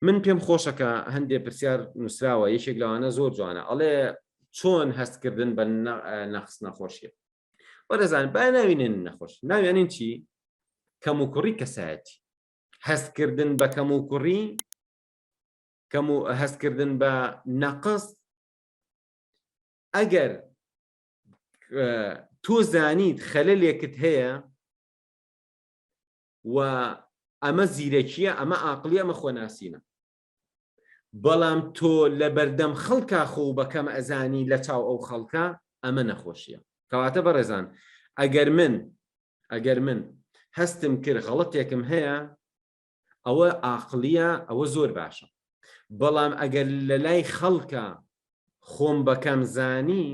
من پێم خۆشە کە هەندێ پرسیار نووسراوە یەکێک لەوانە زۆر جوانە ئەڵێ چۆن هەستکردن بە نەخس نەخۆشیە وەرەزان با ناوینێن نەخۆش ناویانین چی کەم و کوڕی کەسایەتی هەستکردن بە کەم و کوڕی کەم و هەستکردن بە نەقس ئەگەر تۆ زانیت خەلەلێکت هەیە و ئەمە زیرەکیە ئەمە ئاقلی ئەمە خۆناسینە بەڵام تۆ لە بەردەم خەڵکا خۆ بەکەم ئەزانی لە چاو ئەو خەڵکە ئەمە نەخۆشیە کەواتە بەڕێزان ئەگەر من ئەگەر من هەستم کرد غەڵەتێکم هەیە ئەوە ئاقلیە ئەوە زۆر باشە بەڵام ئەگەر لە لای خەڵکە خۆم بەکەم زانی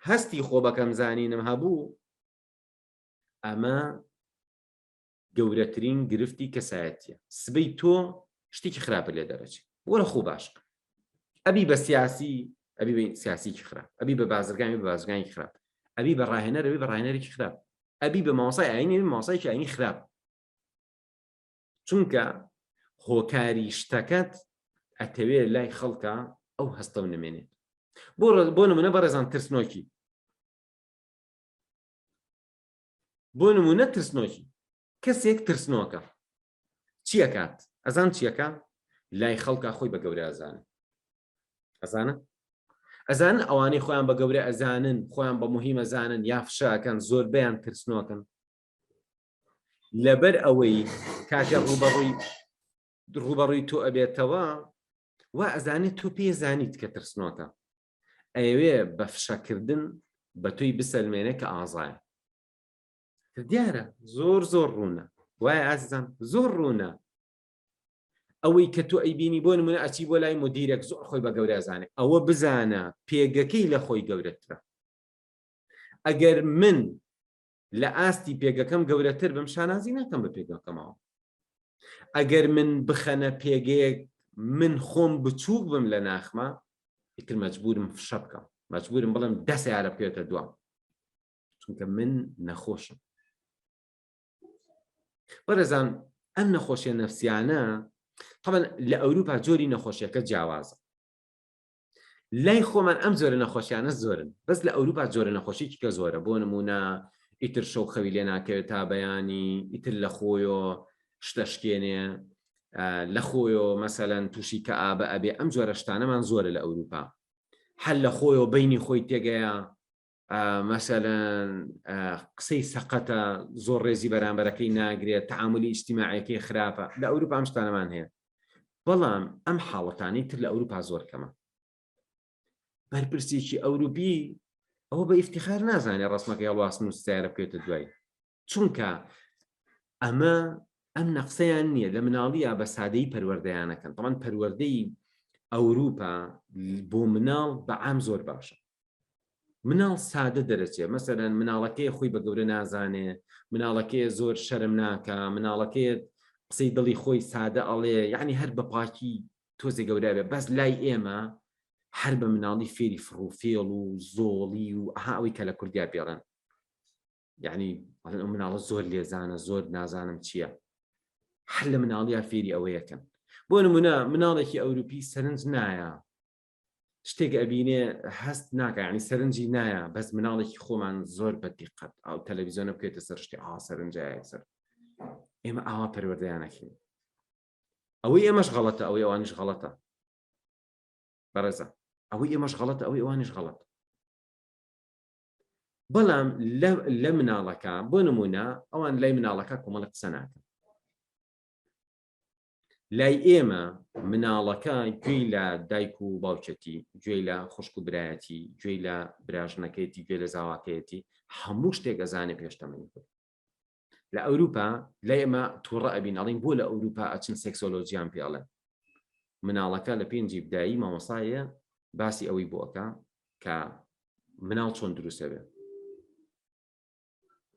هەستی خۆ بەکەم زانینم هەبوو ئەمە گەورەترین گرفتی کەسایەتیە سبەی تۆ شتێکی خراپە لێ دەرەچێت وەرە خۆ باش ئەبی بە سیاسی ئەبی بە سیاسیکی خراپ ئەبی بە بازرگانی بە بازرگانی خراپ ئەبی بە ڕاهێنەر ئەبی بە ڕاهێنەرێکی خراپ ئەبی بە مامۆستای ئاینی ئەبی مامۆستایەکی ئاینی خراپ چونکە هۆکاری شتەکەت ئەتەوێ لای خەڵکە ئەو هەستە و نمێنێت بۆ بۆ نمونە بەڕێزان ترسنۆکی بۆ نمونە ترسنۆکی کەسێک ترسنۆکە چیەکات ئەزان چیەکە لای خەڵکە خۆی بە گەورە ئەزانن ئەزانە ئەزان ئەوانەی خۆیان بە گەورە ئەزانن خۆیان بە مهمە زانن یا فشاکەن زۆربیان ترسنۆکن لەبەر ئەوەی کاتێ ڕوبەڕووی ڕوبەڕووی تۆ ئەبێتەوە وا ئەزانێت تۆ پێ زانیت کە ترسنۆکە ئەیەوێ بە فشەکردن بە تۆی بسەلمێنێ کە ئازایە دیارە زۆر زۆر ڕوونە وایە ئازیزان زۆر ڕوونە ئەوەی کە تۆ ئەیبینی بۆ نمونە ئەچی بۆ لای مدیرێک زۆر خۆی بە گەورە زانێ ئەوە بزانە پێگەکەی لە خۆی گەورەترە ئەگەر من لە ئاستی پێگەکەم گەورەتر بم شانازی ناکەم بە پێگەکەمەوە ئەگەر من بخەنە پێگەیەک من خۆم بچووک بم لە ناخمە ئیتر مەجبورم فشە بکەم مەجبورم بڵێم دە سیارە بکەوێتە دوام چونکە من نەخۆشم بەڕێزان ئەم نەخۆشیە نەفسیانە طبعا لە ئەوروپا جۆری نەخۆشیەکە جیاوازە لای خۆمان ئەم جۆرە نەخۆشیانە زۆرن بەس لە ئەوروپا جۆرە نەخۆشیی کە زۆرە بۆ نمونە ئیتر شەو خەوی لێ ناکەوێت تا بەیانی ئیتر لە خۆیۆ شتە شکێنێ لە خۆیۆ مەسەلەن تووشی کە ئابە ئەبێ ئەم جۆرە شتانەمان زۆرە لە ئەوروپا هەر لە خۆیۆ بینی خۆی تێگەیە مەسەلەن قسەی سەقەتە زۆر ڕێزی بەرامبەرەکەی ناگرێت تعاملی ئیجتیماعیەکەی خراپە لە ئەوروپا ئەم شتانەمان هەیە بەڵام ئەم حاڵەتانەی تر لە ئەوروپا زۆر کەمە بەرپرسێکی ئەوروپی ئەوە بە ئیفتیخار نازانێت ڕسمەکەی هەڵواسن و سیارە بکەوێتە دوای چونکە ئەمە ئەم نەقسەیان نییە لە مناڵیە بە سادەی پەروەردەیانەکەن تەمان پەروەردەی ئەوروپا بۆ مناڵ بە عام زۆر باشە مناڵ سادە دەرەچێ مەسەلەن مناڵەکەی خۆی بە گەورە نازانێ مناڵەکەی زۆر شەرم ناکە مناڵەکەی قسەی دڵی خۆی سادە ئەڵێ یعنی هەر بە پاکی تۆزێ گەورە بێ بەس لای ئێمە هەر بە مناڵی فێری فڕوفێڵ و زۆڵی و ئەها ئەوەی کە لە کوردیا پێڵێن یعنی ئەڵێن ئەو مناڵە زۆر لێزانە زۆر نازانم چییە هەر لە مناڵیا فێری ئەوەیەکەن بۆ نمونە مناڵێکی ئەوروپی سەرنج نایە شتێک ئەبینێ هەست ناکە ینی سەرنجی نایە بەس مناڵێکی خۆمان زۆر بە دیقەت ئەو تەلەڤیزیۆنە بکەێتە سەر شتی ئا سەرنجایە سەر ئێمە ئاوا پەروەردەیانەکەین ئەوەی ئێمەش غەڵەتە ئەوەی ئەوانیش غەڵەتە بەڕێزە ئەوەی ئێمەش غەڵەتە ئەوەی ئەوانیش غەڵەت بەڵام لە مناڵەکە بۆ نمونە ئەوان لای مناڵەکە کۆمەڵە قسە ناکەن لای ئێمە مناڵەکە گوێی لە دایک و باوکێتی، گوێی لە خوشک و برایەتی، گوێی لە براژنەکەیەتی، گوێی لە زاواکەیەتی، هەموو شتێک ئەزانێ پێش تەمەنی خۆی. لە ئەوروپا لای ئێمە تووڕە ئەبین ئەڵین بۆ لە ئەوروپا ئەچن سێکسۆلۆجیان پێ ئەڵێن. مناڵەکە لە پێنجی بدایی مامۆسایە باسی ئەوەی بۆ ئەکا کە مناڵ چۆن دروستە بێ.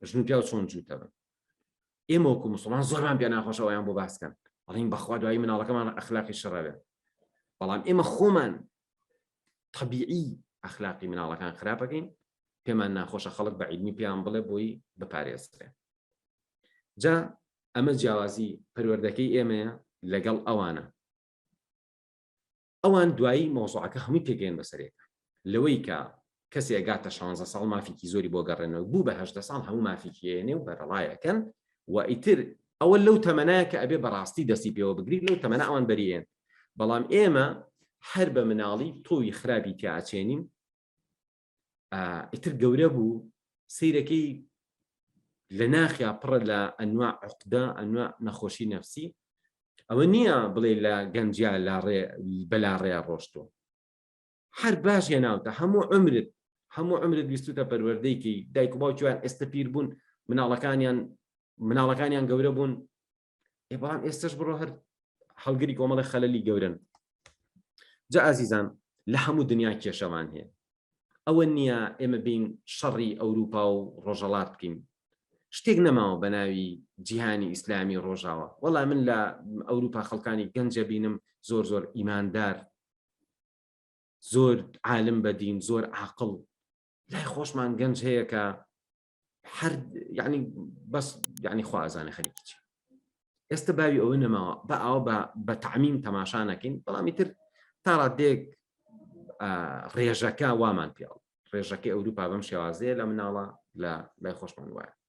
ژن و پیاو چۆن جووتە بن ئێمە وەکو مسلمان زۆرمان پێ ناخۆشە ئەویان بۆ باسکەن ئەڵین بەخوا دوایی مناڵەکەمان ئەخلاقی شڕەوێ بەڵام ئێمە خۆمان طبیعی ئەخلاقی مناڵەکان خراپەکەین پێمان ناخۆشە خەڵک بە عیلمی پێیان بڵێ بۆی بپارێزرێ جا ئەمە جیاوازی پەروەردەکەی ئێمەیە لەگەڵ ئەوانە. ئەوان دوایی مەوزوعەکە هەمووی پێگەیەن بەسەرێکە لەوەی کە کەسێ گاتە 16 ساڵ مافێکی زۆری بۆ گەڕێنەوە بوو بە هەدە ساڵ هەموو مافێکیێنێ و بەرەڵایەکەن و ئیتر ئەوە لەو تەمەنایە کە ئەبێ بەڕاستی دەستی پێوە بگریت لەو تەمەنە ئەوان بەریێن بەڵام ئێمە هەر بە مناڵی تۆوی خراپی تیاچێنین ئیتر گەورە بوو سیرەکەی لە ناخیا پڕە لە ئەنوا عقدە ئەنوا نەخۆشی نەفسی ئەوە نییە بڵێ لە گەنجیا لاڕێ بەلاڕێیا ڕۆشتووە هەر باش هێناوتە هەموو عمرت هەموو عمرت ویستوتە پەروەردەیکی دایک و باوکیان ئێستا پیر بوون مناڵەکانیان مناڵەکانیان گەورە بوون ئێ بەڵام ئێستش بڕۆ هەر هەڵگری کۆمەڵی خەلەلی گەورن جا ئازیزان لە هەموو دنیا کێشەمان هەیە ئەوە نییە ئێمە بین شەڕی ئەوروپا و ڕۆژەڵات بکەین شتێک نەماوە بە ناوی جیهانی ئیسلامی ڕۆژاوە وەڵا من لە ئەوروپا خەڵکانی گەنجە بینم زۆر زۆر ئیماندار زۆر عالم بەدین زۆر عاقڵ لای خۆشمان گەنج هەیە کە هەر یعنی بەس یعنی خوا ئەزانێ خەریکی چی ئێستا باوی ئەوە نەماوە بە ئاوە بە بە تعمیم تەماشا نەکەین بەڵامی تر تا ڕادێک ڕێژەکە وامان پێڵ ڕێژەکەی ئەوروپا بەم شێوازەیە لە مناڵە لە لای خۆشمان وایە.